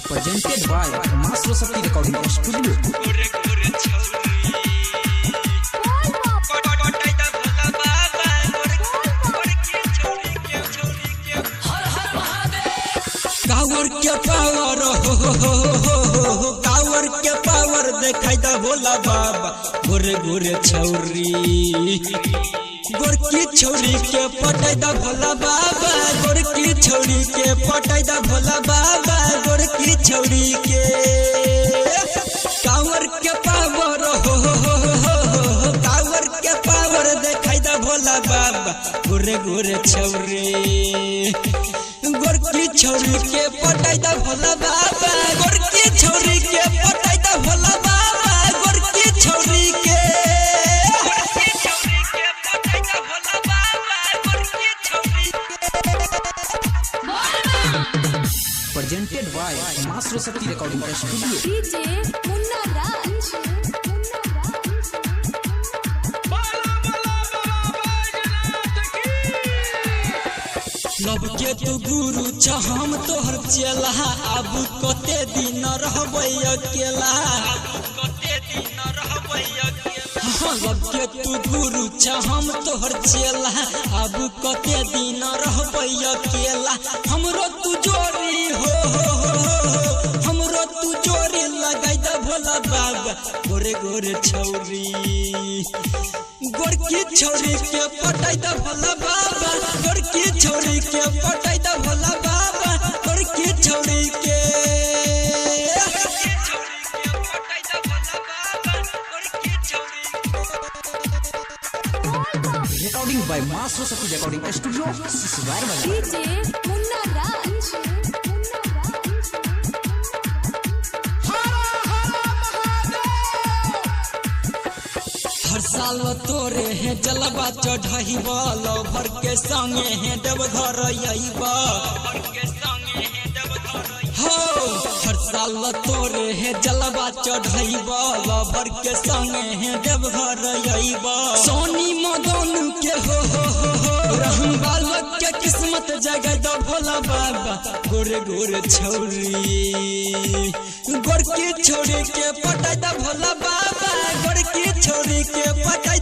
Presented by Maa Saraswati recording studio. कावर के power हो हो हो हो हो, कावर के पावर देखाई दा भोला बाबा। गोरे गोरे छौरी गोरकी छौरी के पटाई दा भोला बाबा। गोरकी छौरी के पटाई दा भोला बाबा। गोरकी छौरी के कावर के पावर हो हो हो हो हो, कावर के पावर देखाई दा भोला बाबा। गोरे गोरे छौरी गोरकी छौरी के पटाई दा भोला बाबा। गोरकी छौरी के पटाई दा भोला बाबा। गोरकी छौरी के Presented by Maa Saraswati recording studio. DJ Munna Raj. Munna Raj. Love के तू गुरु छ हम तोहर चेला। आब कते दिन रहबै अकेला। हाँ, लव के तू गुरु छ हम तोहर चेला। आब कते दिन रहबै अकेला। हमरो तू जोड़ी हो हो हो हो, हमरो तू जोड़ी लगाई द भोला बाबा। गोरे गोरे छौरी गोरकी छौरी के पटाई द भोला बाबा। गोरकी छौरी के पटाई द भोला बाबा। गोरकी छौरी के Recording by Maa Saraswati recording studio Siswar Bazar. DJ Munna Raj. Munna Raj. हर साल तोरे है जलवा चढ़ब, लभर के संगे है देवघर अइब। हो हर साल तोरे है जलवा चढ़ब, लभर के संगे है देवघर अइब। सोनी मदन के हो हो हो हो, रहम बालक के किस्मत जगह द भोला बाबा। गोरे गोरे छौरी गोरकी छौरी के पटाई द भोला बाबा। गोरकी छौरी के पटाई